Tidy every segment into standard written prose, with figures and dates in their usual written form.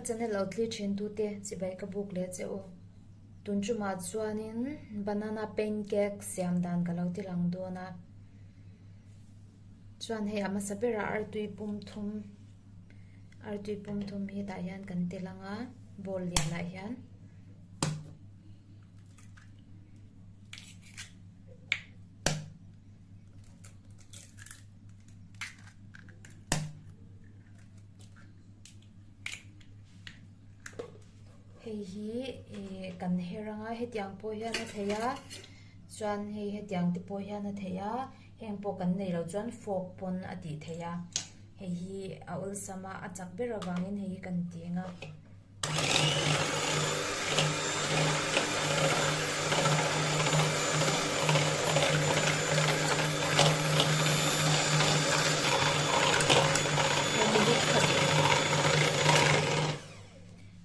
channel lo thlir thin tute chibai ka buk leh che u. Tun tumah chuanin banana pancake siam dan ka lo ti lang dawn a. Chuan hei a hmasa berah artui pum thum artui pum thum hi tah hian kan ti lang a bowl lianah hian. Hei hi ih kan her anga hetiang pawh hian a theih a chuan hei hetiang te pawh hian a theih a heng pawh kan neih loh chuan fork pawn a tih theih a hei hi a awlsam a a chak ber avangin hei hi kan ti ang a.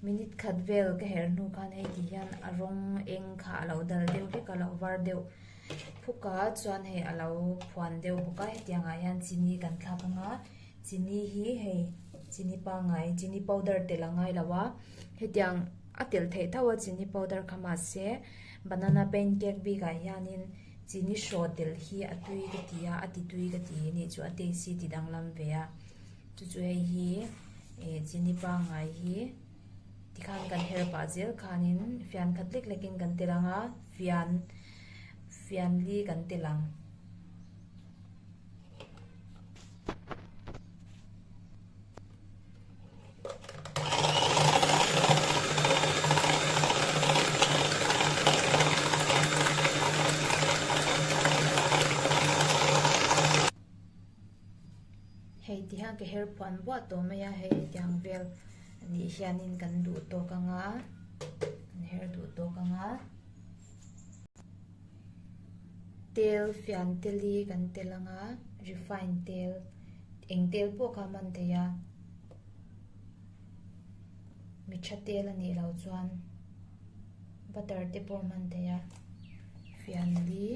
Minute khat vel ka herh hnu khan hei ti hian a rawng eng kha a lo dal deuh hlek a lo var deuh phuk a chuan hei a lo phuan deuh bawk a hetiang ah hian chini kan thlak ang a. Chini hi hei chini pangngai chini powder tel a ngai lo a hetiang a tel theih tho a chini powder kha mahse banana pancake bikah hianin chini hraw tel hi a tui ka ti a a ti tui ka ti a nih chu a taste hi ti danglam ve a chu chu hei hi ih chini pangngai hi tikhan kan her pah zel khanin fian khat lek lekin kan tel ang a fian fian li kan tel ang. Hei ti hian ka her phuan buah tawh mai a hei hetiang vel anih hianin kan duh tawk ang a kan her duh tawk ang a. Tel fian teli kan tel ang a refine tel eng tel pawh kha a hman theih a mi tha tel a nih loh chuan butter te pawh a hman theih a fian li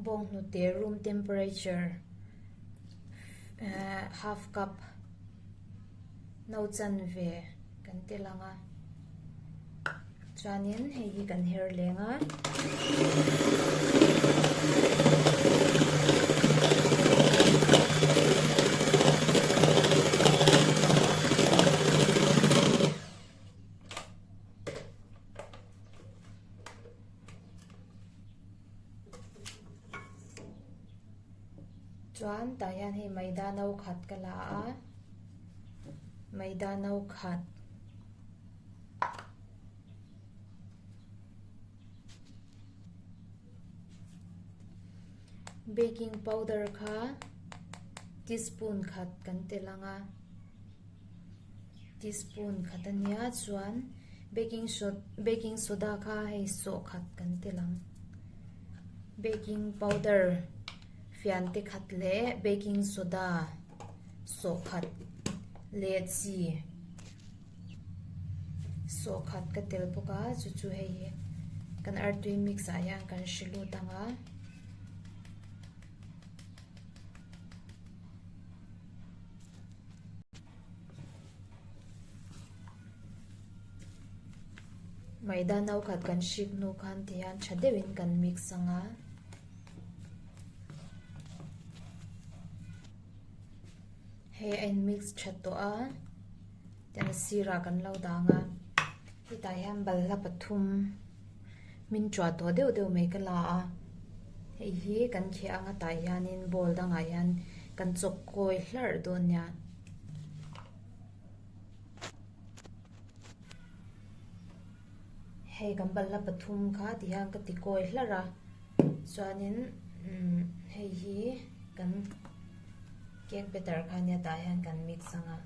bawnghnute room temperature ehh half cup no chanve. Kan ti lang a chuanin hei hi kan her leng a. Chuan tah hian hei maida no khat ka la a maida no khat baking powder kha teaspoon khat kan tel ang a teaspoon khat a nia chuan baking baking soda kha hei sawh khat kan tel ang baking powder fian te khat leh baking soda sawh khat leh chi sawh khat ka tel bawk a chu chu hei hi kan artui mix ah hian kan hri lut ang a. Maida no khat kan hrik hnu khan ti hian tha deuhin kan mix ang a. Hei a in mix tha tawh a tiang sirah kan lo dang a hetah hian balhla pathum min tuah tawh deuh deuh mai ka la a hei hi kan kheh ang a tah hianin bowl dangah hian kan chawk kawi hlarh dawn nia. Hei kan balhla pathum kha ti hian ka ti kawi hlarh a chuanin umm hei hi kan cake batter kha nia tah hian kan mix ang a.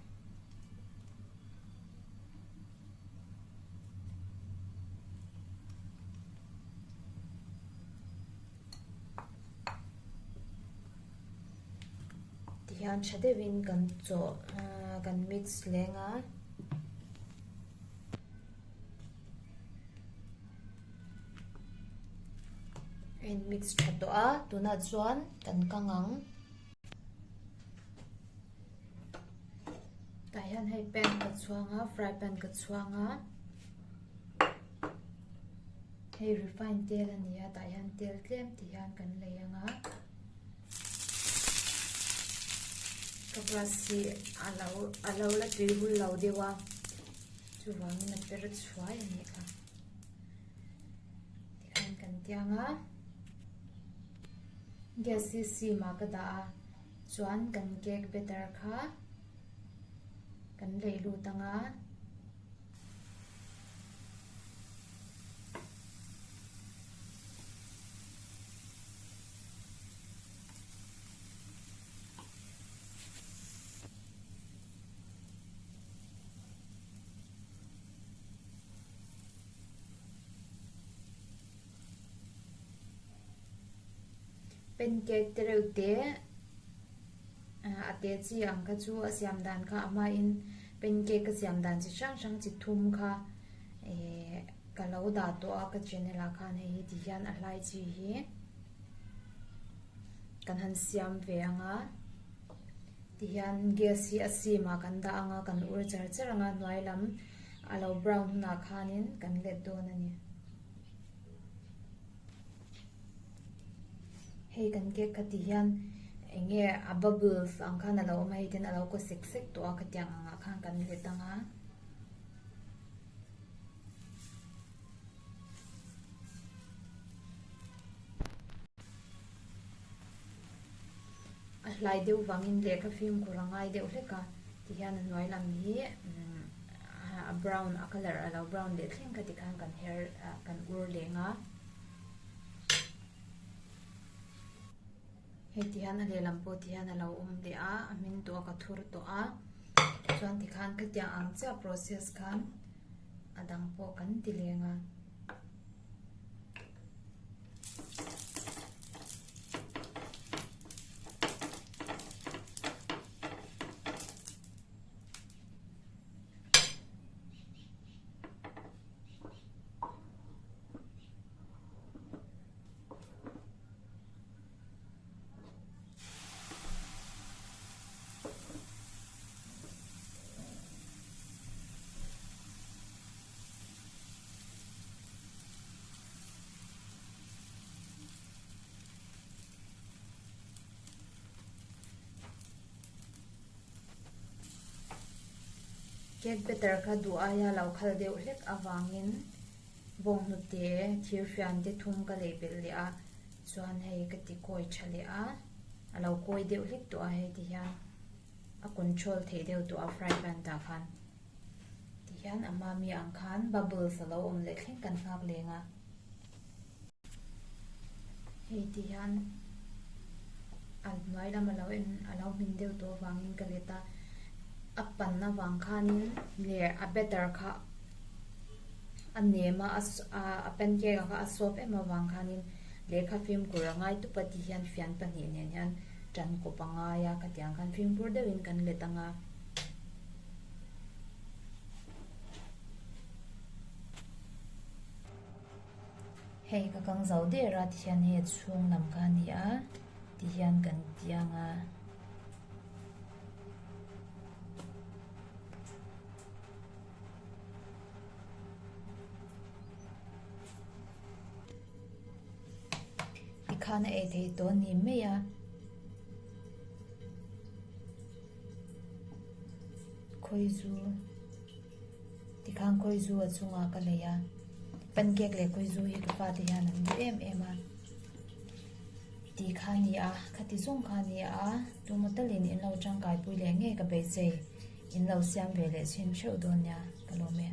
Tihian tha deuhin kan chawh ahh kan mix leng a. A in mix tha tawh a tunah chuan kan kang ang. Tah hian hei pan ka chhuang a fry pan ka chhuang a hei refine tel a ni a tah hian tel tlem ti hian kan lei ang a ka brush hi a lo a lo la tui hul lo deuh a chuvangin a per chhuai a nih kha tikhan kan tiang a gas hi sim ah ka dah a chuan kan cake batter kha kan lei lut ang a. Pancake te reuh te a te chi ang kha chu a siam dan kha a hmain pancake a siam dan chi hrang hrang chi thum kha ehh ka lo dah tawh a ka channel ah khan hei hi ti hian a hlai chi hi kan han siam ve ang a ti hian gas hi a sim ah kan dah ang a kan ur char char ang a hnuai lam a lo brown hunah khanin kan let dawn a ni. Hei kan cake kha ti hian eng nge a bubbles ang khan a lo awm a hei ten a lo kaw sek sek tawh a khatiang angah khan kan let ang a. A hlai deuh vangin lehkha fimkhur a ngai deuh hlek a ti hian a hnuai lam hi a brown a colour a lo brown leh thleng kha tikhan kan her ah kan ur leng a hei ti hian a lehlam pawh ti hian a lo awm leh a a hmin tawh a ka thur tawh a chuan tikhan khatiang ang chiah process khan a dang pawh kan ti leng a. Cake batter kha duh aia lo khal deuh hlek avangin bawnghnute thir fian te thum ka lei belh leh a chuan hei ka ti kawi tha leh a a lo kawi deuh hlek tawh a hei ti hian a control theih deuh tawh a fry pan tah khan. Tihian a hma mi ang khan bubbles a lo awm leh thleng kan nghak leng a. Hei tihian a hnuai lam a lo en a lo hmin deuh tawh avangin ka let a, a pan avang khanin leh a batter kha a nem a a pancake kha a soft em avang khanin lehkha fimkhur a ngai tup a tihian fian pahnih nen hian tan kawp a ngai a khatiang khan fimkhur deuhin kan let ang a. Hei ka kang zo der a tihian hei a chhung lam kha a ni a tihian kan tiang a. Tikhan a ei thei tawh a ni mai a. Khawizu tikhan khawizu a chungah ka lei a pancake leh khawizu hi ka fate hian an duh em em a tih kha a ni a khati zawng kha a ni a tuma talin in lo tangkai pui leh ngei ka beisei in lo siam ve leh chhin theuh dawn nia ka lawm e.